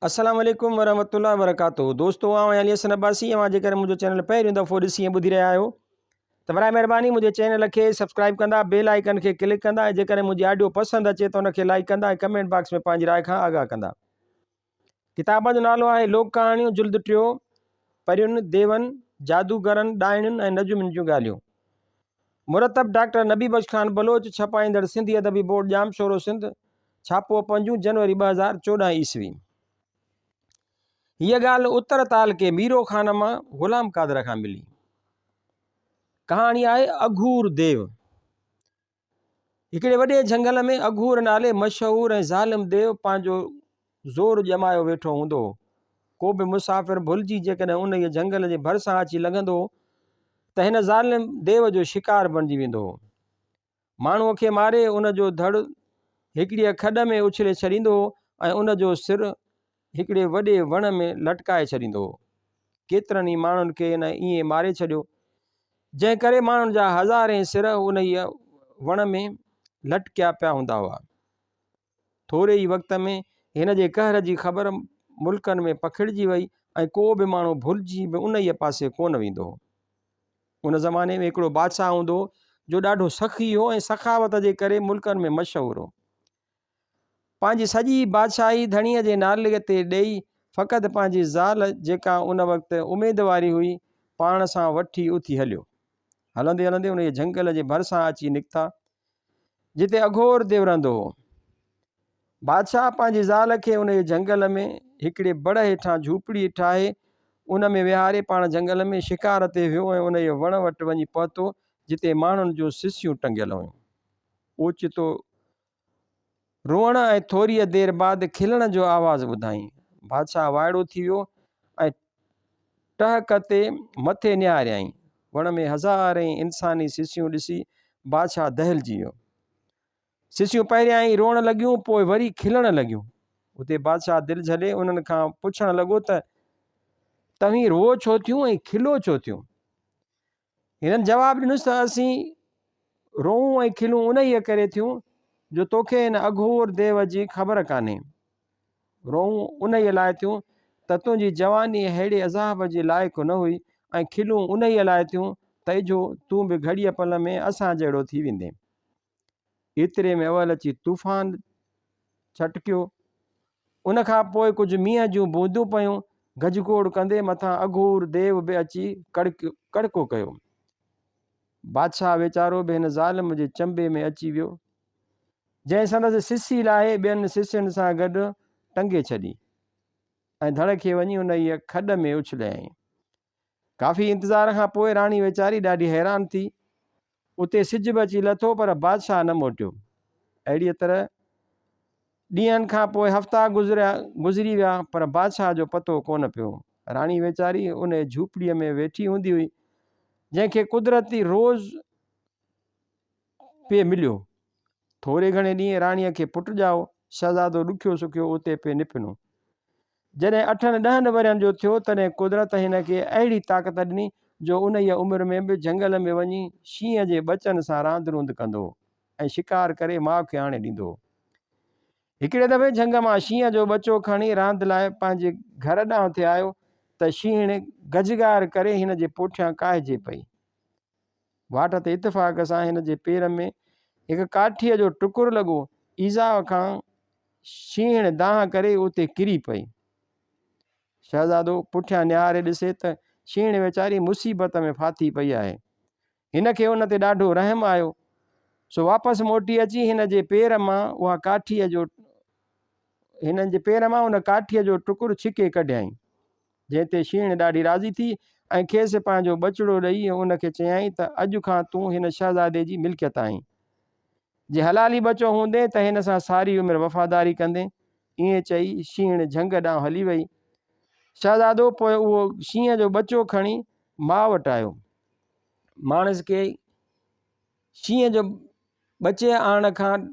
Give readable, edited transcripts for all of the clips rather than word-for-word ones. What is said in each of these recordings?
السلام عليڪم ورحمة الله وبرڪاته دوستو آئون آهيان علي حسن عباسي اوهان جيڪڏهن منهنجو چينل پهريون دفعو ڏسي ۽ ٻڌي رهيا آهيو ته برائي مهرباني منهنجي چينل کي سبسڪرائب ڪندا بيل آئيڪن کي ڪلڪ ڪندا ۽ جيڪڏهن منهنجي آڊيو پسند اچي ته ان کي لائيڪ ڪندا ۽ ڪمينٽ باڪس ۾ پنهنجي راء کان آگاهه ڪندا. ڪتاب جو نالو آهي لوڪ ڪهاڻيون جلد ٽيون پرين، ديون، جادوگرن، ڏائڻين ۽ نجومين جون ڳالهيون. مرتب ڊاڪٽر نبي بخش خان بلوچ، ڇپائيندڙ سنڌي ادبي بورڊ ڄامشورو سنڌ، ڇاپو پنجون جنوري 2014 عيسوي. هيء ڳالهه اتر تعلقي ميرو خان مان غلام قادر کان ملي. ڪهاڻي آهي اگهور ديو. هڪڙي وڏي جهنگل ۾ اگهور نالي مشهور ۽ ظالم ديو پنهنجو زور ڄمايو ويٺو هوندو هو. ڪو به مسافر ڀلجي جيڪڏهن انهيء جهنگل جي ڀرسان اچي لنگهندو هو ته هن ظالم ديو جو شڪار بڻجي ويندو هو. ماڻهوء کي ماري ان جو ڌڙ هڪڙيء کڏ ۾ اڇلي ڇڏيندو هو ۽ ان جو سر هڪڙي وڏي وڻ ۾ لٽڪائي ڇڏيندو هو. ڪيترن ئي ماڻهن کي هن ائين ماري ڇڏيو، جنهن ڪري ماڻهن جا هزارين سر انهيء وڻ ۾ لٽڪيا پيا هوندا هئا. ٿوري ئي وقت ۾ هن جي قهر جي خبر ملڪن ۾ پکڙجي وئي ۽ ڪو به ماڻهو ڀلجي به انهيء پاسي ڪونه ويندو هو. ان زماني ۾ هڪڙو بادشاهه هوندو هو، جو ڏاڍو سخي هو ۽ سخاوت جي ڪري ملڪن ۾ مشهور هو. پنهنجي سڄي بادشاهي ڌڻيء جي نالي تي ڏيئي، فقط پنهنجي زال، جيڪا ان وقت اميدواري هئي، پاڻ سان وٺي اٿي هليو. هلندي هلندي انهيء جهنگل جي ڀرسان اچي نڪتا، جتي اگهور ديو رهندو هو. بادشاهه پنهنجي زال کي انهيء جهنگل ۾ هڪڙي بڙ هيٺان جهوپڙي ٺاهي، ان ۾ ويهاري پاڻ جهنگل ۾ شڪار تي ويو ۽ انهيء وڻ وٽ وڃي پهتو، جتي ماڻهن جون سسيون ٽنگيل هيون. اوچتو روئڻ ۽ ٿوريء دير بعد کلڻ جو آواز ٻڌائين. بادشاهه وائڙو ٿي ويو ۽ ٽهڪ تي مٿي نهاريائين. وڻ ۾ هزارين انساني سسيون ڏسي بادشاهه دهلجي ويو. سسيون پهريائين روئڻ لڳيون، پوء وري کلڻ لڳيون. اتي بادشاهه دل جهلي انهن کان پڇڻ لڳو ته، توهين روئو ڇو ٿيون ۽ کلو ڇو ٿيون؟ هنن جواب ڏنس ته اسين روئون ۽ کلون انهيء ڪري ٿيون جو توکي هن اگهور ديو جي خبر ڪانهي. روئون انهيء لاء ٿيون ته تنهنجي جواني ههڙي عذاب جي لائق نه هئي ۽ کلون انهيء لاء ٿيون ته اجهو تون به گهڙيء پل ۾ اسان جهڙو ٿي ويندين. ايتري ۾ اول اچي طوفان ڇٽڪيو. ان کان پوء ڪجهه مينهن جون بوندون پيون. گجگوڙ ڪندي مٿان اگهور ديو به اچي ڪڙڪو ڪيو. بادشاهه ويچارو به هن ظالم جي چنبي ۾ اچي ويو، جنهن سندس سسي لاهي ٻين سسين سان گڏ ٽنگي ڇڏي ۽ ڌڙ کي وڃي انهيء کڏ ۾ اڇليائين. ڪافي انتظار کان پوء راڻي ويچاري ڏاڍي حيران ٿي. اتي سج به اچي لٿو پر بادشاهه نه موٽيو. اهڙيء طرح ڏينهن کان پوء هفتا گذريا گذري ويا پر بادشاهه جو پتو ڪونه پيو. راڻي ويچاري انهيء جهوپڙيء ۾ ويٺي هوندي هئي، جنهن کي قدرتي روز پئي مليو. ٿوري گهڻي ڏينهن راڻيء کي پٽ ڄائو. شهزادو ڏکيو سکيو اتي پئي نپنو. جڏهن اٺن ڏهن ورهين جو ٿيو، تڏهن قدرت هن کي اهڙي طاقت ڏني، جو انهيء عمر ۾ به جهنگل ۾ وڃي شينهن جي ٻچن سان راند روند ڪندو هو ۽ شڪار ڪري ماء کي آڻي ڏيندو هو. هڪڙي دفعي جهنگ مان شينهن جو ٻچو کڻي راند لاء پنهنجي گهر ڏانهن ٿي آيو ته شينهڻ گجگار ڪري هن جي پٺيان ڪاهجي پئي. واٽ تي اتفاق سان هن جي پير ۾ هڪ ڪاٺيء جو ٽڪر لڳو. ايذاء کان شينهڻ دانهن ڪري اتي ڪري پئي. شهزادو پٺيان نهاري ڏسي ته شينهڻ ويچاري مصيبت ۾ ڦاٿي پئي آهي. هن کي ان تي ڏاڍو رحم آيو، سو واپس موٽي اچي هن جي پير مان اها ڪاٺيء جو هن جي پير مان ان ڪاٺيء جو ٽڪر ڇڪي ڪڍيائين. جنهن تي شينهڻ ڏاڍي راضي ٿي ۽ کيس پنهنجو ٻچڙو ڏئي ان کي چيائين ته اڄ کان تون هن شهزادي جي ملڪيت آهين. جي حلالي ٻچو هوندين ته هن سان ساري عمر وفاداري ڪندين. ائين چئي شينهڻ جهنگ ڏانهن هلي وئي. شهزادو پوء اهو شينهن جو ٻچو کڻي ماء وٽ آيو. ماڻس کي شينهن جو ٻچي آڻڻ کان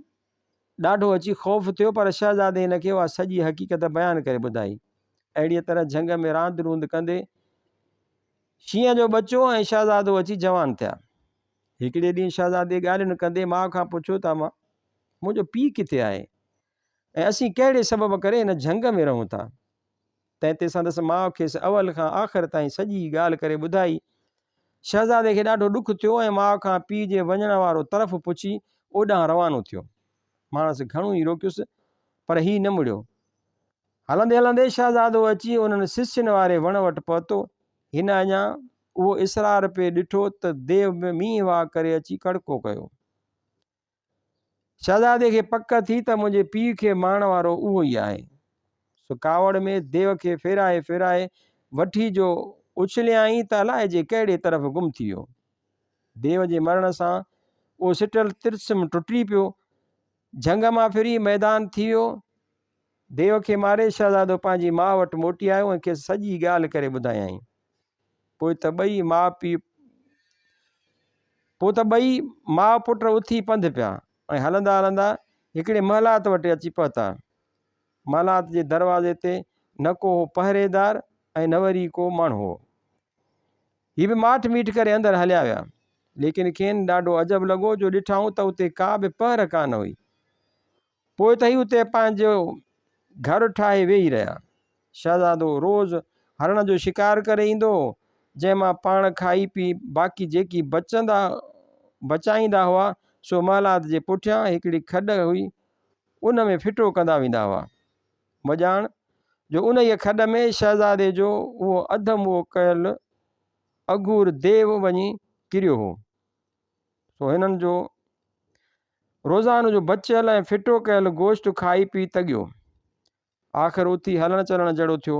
ڏاڍو اچي خوف ٿيو، پر شهزادي هن کي اها سڄي حقيقت بيان ڪري ٻڌائي. اهڙيء طرح جهنگ ۾ راند روند ڪندي شينهن جو ٻچو ۽ شهزادو اچي جوان ٿيا. هڪڙي ڏينهن شهزادي ڳالهين ڪندي ماء کان پڇيو ته امان، منهنجو پيء ڪٿي آهي ۽ اسين ڪهڙي سبب ڪري هن جهنگ ۾ رهون ٿا؟ تنهن تي سندس ماء کيس اول کان آخر تائين سڄي ڳالهه ڪري ٻڌائي. شهزادي کي ڏاڍو ڏک ٿيو ۽ ماء کان پيء جي وڃڻ وارو طرف پڇي اوڏانهن روانو ٿيو. ماڻس گهڻو ئي روڪيس، پر هي نه مڙيو. هلندي هلندي شهزادو اچي انهن سسين واري وڻ وٽ پهتو. هن اڃا اهو اصرار پئي ڏٺو ته ديو به مينهن واء ڪري اچي ڪڙڪو ڪيو. شهزادي کي پڪ ٿي ته منهنجي پيء کي مارڻ وارو اهو ئي آهي. سو ڪاوڙ ۾ ديو کي ڦيرائي ڦيرائي وٺي جو اڇليائين ته الائجي ڪهڙي طرف گم ٿي ويو. ديو جي مرڻ سان اهو سٽيل طلسم ٽٽي پيو. جهنگ مان ڦري ميدان ٿي ويو. ديو کي ماري شهزادو پنهنجي ماء وٽ موٽي آيو ۽ کيس سڄي ڳالهه ڪري ٻڌايائين. پوء ته ٻئي ماء پيء پوء ته ٻئي ماء پٽ اٿي پنڌ پيا ۽ هلندا هلندا هڪڙي محلات وٽ اچي پهتا. محلات جي دروازي تي نه ڪو هو پهريدار ۽ نه وري ڪو ماڻهو هو. هي به ماٺ ميٺ ڪري اندر هليا ويا. ليڪن کين ڏاڍو عجب لڳو جو ڏٺائون ته اتي ڪا به پهر ڪانه هئي. پوء ته هي اتي پنهنجو گهر ٺاهي ويهي رهيا. شهزادو روز هرڻ جو شڪار ڪري ايندو هو، جنهن مان پاڻ کائي پي باقي جيڪي بچندا بچائيندا هئا، سو محلات جي پٺيان هڪڙي کڏ هئي، ان ۾ ڦٽو ڪندا ويندا هئا. مڄاڻ جو انهيء کڏ ۾ شهزادي جو اهو اڌ موئو ڪيل اگهور ديو وڃي ڪريو هو. سو هنن جو روزانو جو بچيل ۽ ڦٽو ڪيل گوشت کائي پي تڳيو. آخر اٿي هلڻ چلڻ جهڙو ٿيو.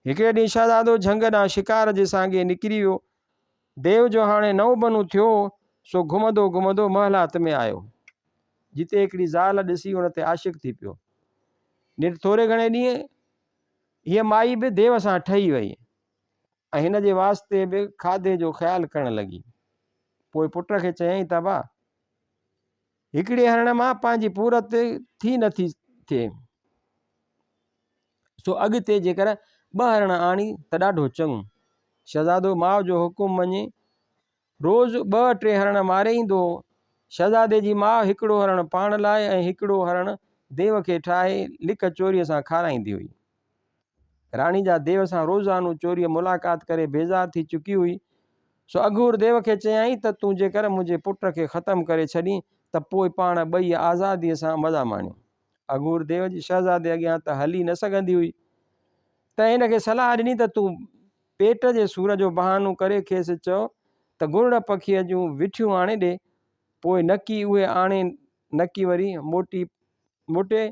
هڪڙي ڏينهن شهزادو جهنگ ڏانهن شڪار جي سانگي نڪري ويو. ديو جو هاڻي نئون بنو ٿيو هو، سو گهمندو گهمندو محلات ۾ آيو. جتي هڪڙي زال ڏسي ان تي عاشق ٿي پيو. نيٺ ٿوري گهڻي ڏينهن هيء مائي به ديو سان ٺهي وئي. ۽ هن جي واسطي به کاڌي جو خيال ڪرڻ لڳي. پوء پٽ کي چيائين ته ابا! هڪڙي هرڻ مان پنهنجي پورت ٿي نه ٿي ٿئي، سو اڳتي جيڪر ٻه هرڻ آڻين ته ڏاڍو چڱو. شهزادو ماء جو حڪم مڃي روز ٻه ٽي هرڻ ماري ايندو هو. شهزادي جي ماء هڪڙو هرڻ پاڻ لاء ۽ هڪڙو هرڻ ديو کي ٺاهي لڪ چوريء سان کارائيندي هئي. راڻي جا ديو سان روزانو چوريء ملاقات ڪري بيزار ٿي چڪي هئي، سو اگهور ديو کي چيائين ته تون جيڪر منهنجي پٽ کي ختم ڪري ڇڏين ته پوء پاڻ ٻئي آزاديء سان مزا ماڻيون. اگهور ديو جي شهزادي اڳيان ته هلي نه سگهندي هئي، تنهن هن کي صلاح ڏني ته تون پيٽ جي سور جو بهانو ڪري کيس چئو ته گرڙ پکيء جون وٺيون آڻي ڏي، پوء نڪي اهي آڻي نڪي وري موٽي موٽي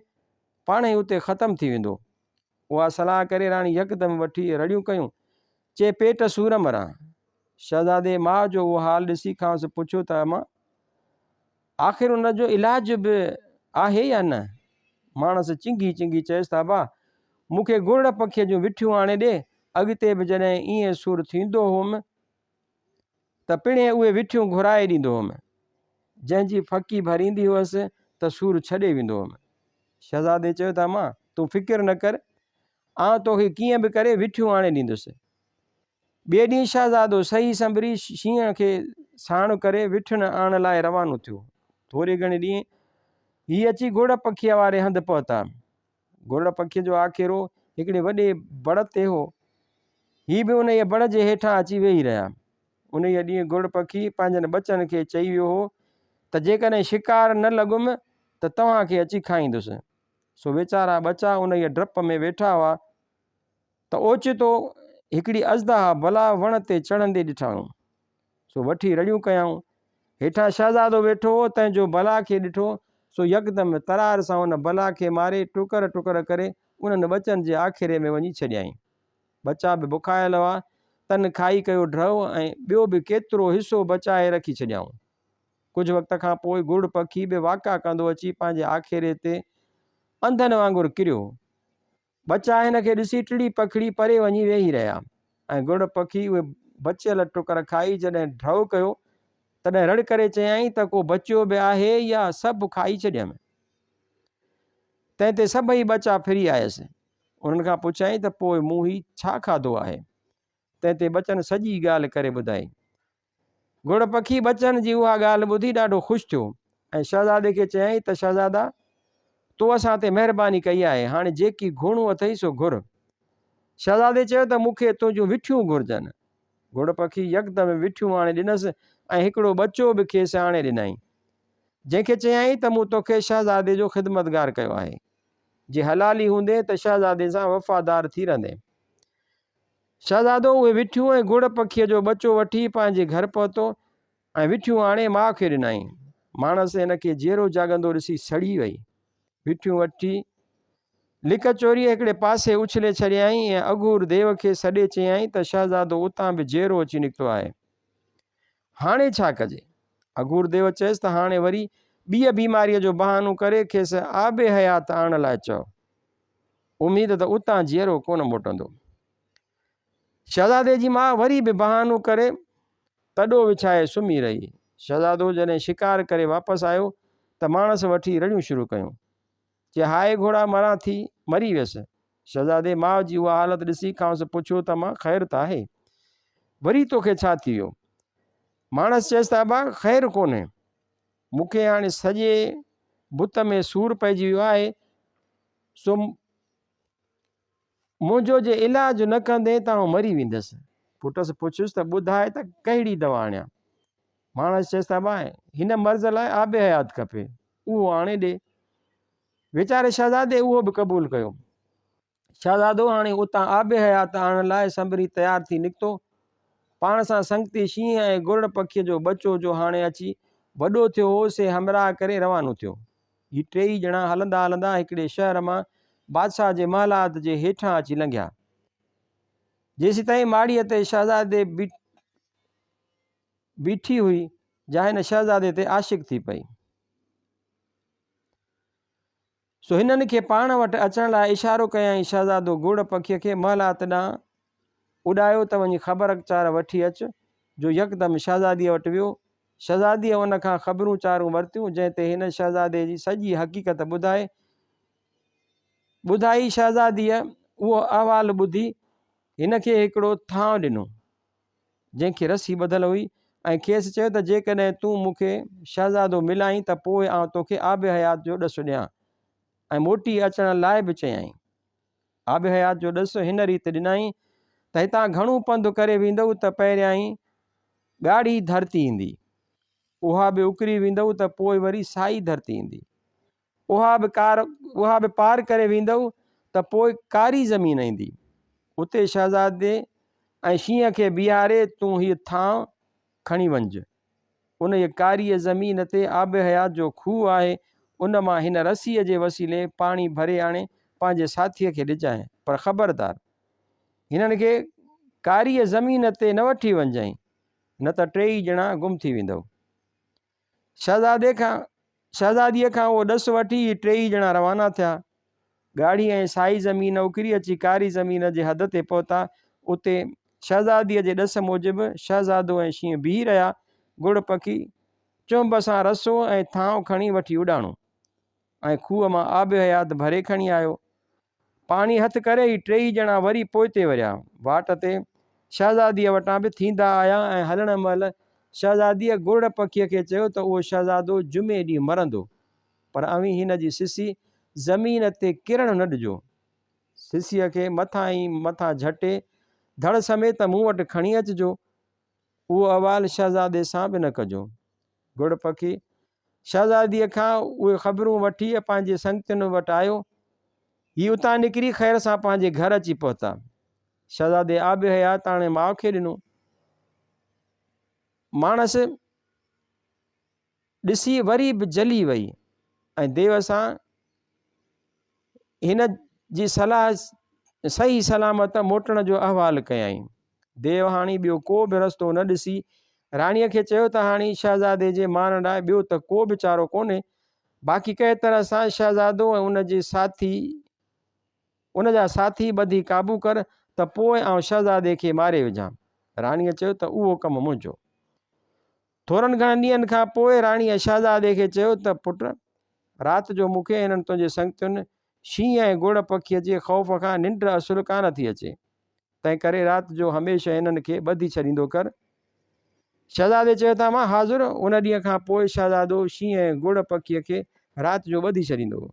پاڻهي اتي ختم ٿي ويندو. اها صلاح ڪري راڻي يڪدم وٺي رڙيون ڪيون، چي پيٽ سور مران. شهزادي ماء جو اهو حال ڏسي کانئس پڇيو ته اما! آخر ان جو علاج به آهي يا نه؟ ماڻس چنگهي چنگهي چيس ته ابا! مون کي گرڙ پکيء جون وٺيون آڻي ڏي، اڳتي به جڏهن ائين سور ٿيندو هوم ته پڻهين اهي وٺيون گهرائي ڏيندو هوم، جنهن جي ڦڪي ڀريندي هئس ته سور ڇڏي ويندو هوم. شهزادي چيو ته اما! تون فڪر نه ڪر، آئون توکي ڪيئن به ڪري وٺيون آڻي ڏيندس. ٻئي ڏينهن شهزادو سهي سنڀري شينهن کي ساڻ ڪري وٺين آڻڻ لاء روانو ٿيو. ٿوري گهڻي ڏينهن هي اچي گرڙ پکيء واري هنڌ پهتا. گرڙ پکيء جو آکيرو هڪڙي وڏي بڙ تي هو. هي به انهيء بڙ جي هيٺان اچي ويهي رهيا. انهيء ڏينهن گرڙ پکي پنهنجن ٻچن کي چئي ويو هو ته جيڪڏهن شڪار نه لڳم ته توهان کي اچي کائيندس. سو ويچارا ٻچا انهيء ڊپ ۾ ويٺا هئا ته اوچتو هڪڙي ازدها بلا وڻ تي چڙهندي ڏٺائون، سو وٺي رڙيون ڪيائون. هيٺان شهزادو ويٺو هو، تنهن جو بلا کي ڏٺو، سو يڪدم ترار سان ان بلا کي ماري ٽڪر ٽڪر ڪري انهن ٻچن جي آکيري ۾ وڃي ڇڏيائين. ٻچا به بکايل هئا، تن کائي ڪيو ڍؤ ۽ ٻيو به ڪيترو حصو بچائي رکي ڇڏيائون. ڪجهه وقت کان پوء گرڙ پکي به واڪا ڪندو اچي پنهنجي آکيري تي انڌن وانگر ڪريو. ٻچا هن کي ڏسي ٽڙي پکڙي پري وڃي ويهي رهيا ۽ گرڙ پکي اهي بچيل ٽڪر کائي جڏهن ڍؤ ڪيو، تڏهن رڙ ڪري چيائين ته ڪو بچيو به آهي يا سڀ کائي ڇڏيم؟ تنهن تي سڀئي ٻچا ڦري آيس. انهن کان پڇيائين ته پوء مون هي ڇا کاڌو آهي؟ تنهن تي ٻچن سڄي ڳالهه ڪري ٻڌائي. گرڙ پکي ٻچن جي اها ڳالهه ٻڌي ڏاڍو خوش ٿيو ۽ شهزادي کي چيائين ته شهزادا! تو اسان تي مهرباني ڪئي آهي، هاڻي جيڪي گهرڻو اٿئي سو گهر. شهزادي چيو ته مون کي تنهنجون وٺيون گهرجن. گهڙ پکي يڪدم وٺيون آڻي ڏنس ۽ هڪڙو ٻچو به کيس آڻي ڏنائين. جنهن کي چيائين ته مون توکي شهزادي جو خدمتگار ڪيو آهي. جي حلالي هوندين ته شهزادي سان وفادار ٿي رهندين. شهزادو اهي وٺيون ۽ گهڙ پکيء جو ٻچو وٺي پنهنجي گهر پهتو ۽ وٺيون آڻي ماء کي ڏنائين. ماڻس هن کي جيئرو جاڳندو ڏسي سڙي وئي. وٺيون وٺي لڪ چوريء هڪڙي پاسي اڇلي ڇڏيائين ۽ اگهور ديو کي سڏي چيائين ته شهزادو اتان به جيئرو اچي نڪتو آهي. هاڻي ڇا ڪجي؟ اگهور ديو چيس ته هاڻي وري ٻيء بيماريء جو بهانو ڪري کيس آب حيات آڻڻ لاء چئو. اميد ته اتان جيئرو ڪونه موٽندو. شهزادي جي ماء وري به بهانو ڪري تڏو وڇائي سمهي رهي. شهزادو جڏهن شڪار ڪري واپس آيو ته ماڻس وٺي رڙيون شروع ڪيون. چي هاء گهوڙا مران ٿي، مري ويس. شهزادي ماء جي اها حالت ڏسي کانئس پڇيو ته امان خير ته آهي؟ وري توکي ڇا ٿي ويو؟ ماڻس چيس ته ابا خير ڪونهي. مون کي هاڻي سڄي بت ۾ سور پئجي ويو آهي، سو منهنجو جي علاج نه ڪندين ته آئون مري ويندس. پٽس پڇيس ته ٻڌاء ته ڪهڙي دوا آڻيان؟ ماڻس چيس ته ابا هن مرض لاء آب حيات کپي، اهو آڻي ڏي. ويچاري شهزادي اهو به قبول ڪيو. شهزادو هاڻي اتان آب حيات آڻڻ لاء سنڀري تيار ٿي نڪتو. پاڻ سان سنگتي شينهن ۽ گرڙ پکيء جو ٻچو جو هاڻي اچي وڏو ٿيو هو، سي همراهه ڪري روانو ٿيو. هي ٽيئي ڄڻا هلندا هلندا هڪڙي شهر مان بادشاهه جي محلات جي هيٺان اچي لنگهيا. جيسيتائين ماڙيء تي شهزادي بيٺي هئي، جا هن شهزادي تي عاشق ٿي پئي. سو هنن کي پاڻ وٽ اچڻ لاء اشارو ڪيائين. شهزادو گرڙ پکيء کي محلات ڏانهن اڏايو ته وڃي خبر چار وٺي اچ، جو يڪدم شهزاديء وٽ ويو. شهزاديء ان کان خبرون چارون ورتيون، جنهن تي هن شهزادي جي سڄي حقيقت ٻڌائي. ٻڌائي. شهزاديء اهو احوال ٻڌي هن کي هڪڙو ٿانء ڏنو. جنهن کي رسي ٻڌل هئي ۽ کيس چيو ته جيڪڏهن تون مون کي شهزادو ملائين ته پوء آئون توکي آب حيات جو ڏس ڏيان ۽ موٽي اچڻ لاء به چيائين. آب حيات جو ڏس هن ريت ڏنائين ته هتان گهڻو پنڌ ڪري ويندؤ ته پهريائين ڳاڙهي ڌرتي ايندي. اها به اڪري ويندؤ ته پوء وري سائي ڌرتي ايندي. اها به ڪار اها به پار ڪري ويندؤ ته پوء ڪاري زمين ايندي. اتي شهزادي ۽ شينهن کي بيهاري تون هيء ٿانء کڻي وڃج. انهيء ڪاريء زمين تي آب حيات جو کوهه آهي، ان مان هن رسيء جي وسيلي پاڻي ڀري آڻي پنهنجي ساٿيء کي ڏجانء، پر خبردار! هنن کي ڪاريء زمين تي نه وٺي وڃجانء، نه ته ٽيئي ڄڻا گم ٿي ويندؤ. شهزادي کان شهزاديء کان اهو ڏس وٺي هي ٽيئي ڄڻا روانا ٿيا. ڳاڙهي ۽ سائي زمين اڪري اچي ڪاري زمين جي حد تي پهتا. اتي شهزاديء جي ڏس موجب شهزادو ۽ شينهن بيهي رهيا. گڙ پکي چهنب سان رسو ۽ ٿانء کڻي وٺي اڏاڻو ۽ کوهه مان آب حيات ڀري کڻي آيو. پاڻي هٿ ڪري هي ٽيئي ڄڻا وري پوئتي وريا. واٽ تي شهزاديء وٽان به ٿيندا آيا ۽ هلڻ مهل شهزاديء گرڙ پکيء کي چيو ته اهو شهزادو جمعي ڏينهن مرندو، پر اوهين هن جي سسي زمين تي ڪرڻ نه ڏجو. سسيء کي مٿان ئي مٿان جهٽي ڌڙ سميت مون وٽ کڻي اچجو. اهو احوال شهزادي سان به نه ڪجو. گرڙ پکي شهزاديء کان اهي خبرون وٺي پنهنجي سنگتين وٽ آيو. هي اتان نڪري خير سان پنهنجي گهر اچي پهتا. شهزادي آب حيات آڻي ماء کي ڏنو. ماڻس ڏسي وري به جلي وئي ۽ ديو سان هن جي صلاح صحيح سلامت موٽڻ جو احوال ڪيائين. ديو هاڻي ٻيو ڪو به رستو نه ڏسي راڻيء کي چيو ته هاڻي شهزادي جي مارڻ لاء ٻيو ته ڪو به چارو ڪونهي، باقي ڪنهن طرح سان شهزادو ۽ ان جي ساٿي ان جا ساٿي ٻڌي قابو ڪر ته پوء آئون شهزادي کي ماري وجهان. راڻيء چيو ته اهو ڪم منهنجو. ٿورن گهڻن ڏينهن کان پوء راڻيء شهزادي کي چيو ته، پٽ! رات جو مون کي هنن تنهنجي سنگتين، شينهن ۽ گرڙ پکيء جي خوف کان ننڊ اصل ڪانه ٿي اچي، تنهنڪري رات جو هميشه هنن کي ٻڌي ڇڏيندو ڪر. شهزادي چيو ته، امان حاضر! ان ڏينهن کان پوء شهزادو شينهن ۽ گرڙ پکيء کي رات جو ٻڌي ڇڏيندو هو.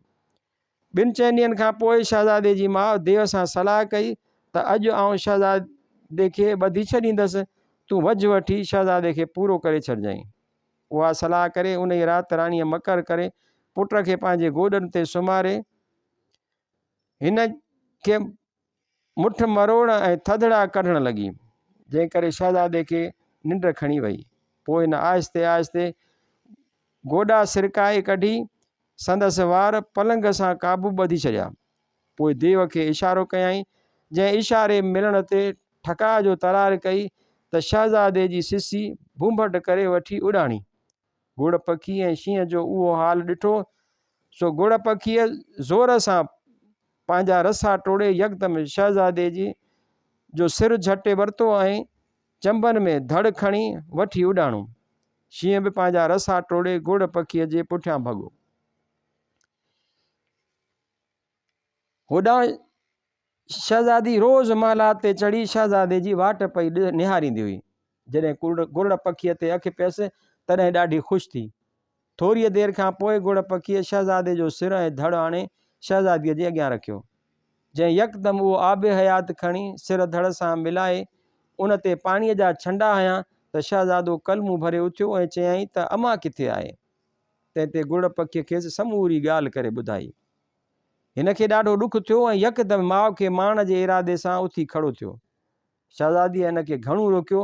ٻن چئن ڏينهن کان پوء شهزادي جي ماء ديو سان صلاح ڪئي ته اڄ آئون شهزادي کي ٻڌي ڇڏيندس، تون وجهه وٺي شهزادي کي پورو ڪري ڇڏجانء. اها صلاح ڪري انهيء رات راڻيء مڪر ڪري پٽ کي پنهنجي گوڏن تي سمهاري هن کي مٺ مروڙ ۽ ٿڌڙا ڪڍڻ لڳي، جنهن ڪري شهزادي کي ننڊ کڻي وئي. پوء هن آهستي آهستي گوڏا سرڪائي ڪڍي سندس وار پلنگ سان قابو ٻڌي ڇڏيا. پوء ديو کي اشارو ڪيائين، جنهن اشاري ملڻ تي ٺڪاء جو ترار ڪئي ته شهزادي جي سسي ڀونڀٽ ڪري وٺي اڏاڻي. گهوڙ پکي ۽ شينهن جو اهو حال ڏٺو، سو گهوڙ پکيء زور سان پنهنجا رسا ٽوڙي يڪدم شهزادي جي جو سر جهٽي ورتو ۽ چنبن ۾ ڌڙ کڻي وٺي اڏاڻو. شينهن به پنهنجا رسا ٽوڙي گهوڙ پکيء جي پٺيان ڀڳو. هوڏانهن شهزادي روز محلات تي چڙهي شهزادي جي واٽ پئي نهاريندي هئي. جڏهن گرڙ پکيء تي اک پيس، تڏهن ڏاڍي خوش ٿي. ٿوريء دير کان پوء گرڙ پکيء شهزادي جو سر ۽ ڌڙ آڻي شهزاديء جي اڳيان رکيو، جنهن يڪدم اهو آب حيات کڻي سر ڌڙ سان ملائي ان تي پاڻيء جا ڇنڊا هنيا ته شهزادو ڪلمون ڀري اٿيو ۽ چيائين ته امان ڪٿي آهي؟ تنهن تي گرڙ پکيء کيس سموري ڳالهه ڪري ٻڌائي. هن کي ڏاڍو ڏک ٿيو ۽ يڪدم ماء کي مارڻ جي ارادي سان اٿي کڙو ٿيو. شهزاديء هن کي گهڻو روڪيو،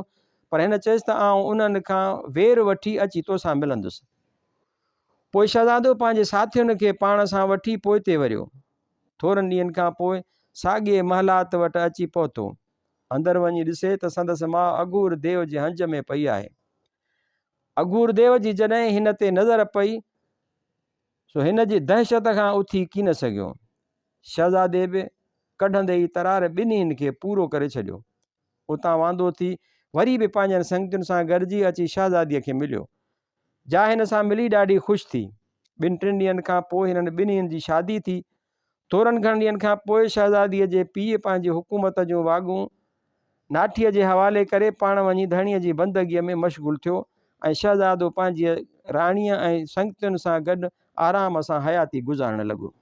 پر هن چيس ته آئون انهن کان وير وٺي اچي توسان ملندس. پوء شهزادو پنهنجي ساٿين کي پاڻ سان وٺي پوئتي وريو. ٿورن ڏينهن کان پوء ساڳيء محلات وٽ اچي پهتو. اندر وڃي ڏسي ته سندس ماء اگهور ديو جي هنج ۾ پئي آهي. اگهور ديو جي جڏهن هن تي نظر پئي، سو هن جي دهشت کان اٿي ڪين سگهيو. شهزادي به ڪڍندي ئي ترار ٻنهين کي پورو ڪري ڇڏيو. اتان واندو ٿي وري به پنهنجن سنگتين سان گڏجي اچي شهزاديء کي مليو. جا هن سان ملي ڏاڍي خوش ٿي. ٻن ٽن ڏينهن کان پوء هنن ٻنهين جي شادي ٿي. ٿورن گهڻن ڏينهن کان پوء شهزاديء جي پيء پنهنجي حڪومت جون واڳون ناٺيء جي حوالي ڪري پاڻ وڃي ڌڻيء جي بندگيء ۾ مشغول ٿيو ۽ شهزادو پنهنجيء راڻيء ۽ سنگتين سان گڏ آرام سان حياتي گذارڻ لڳو.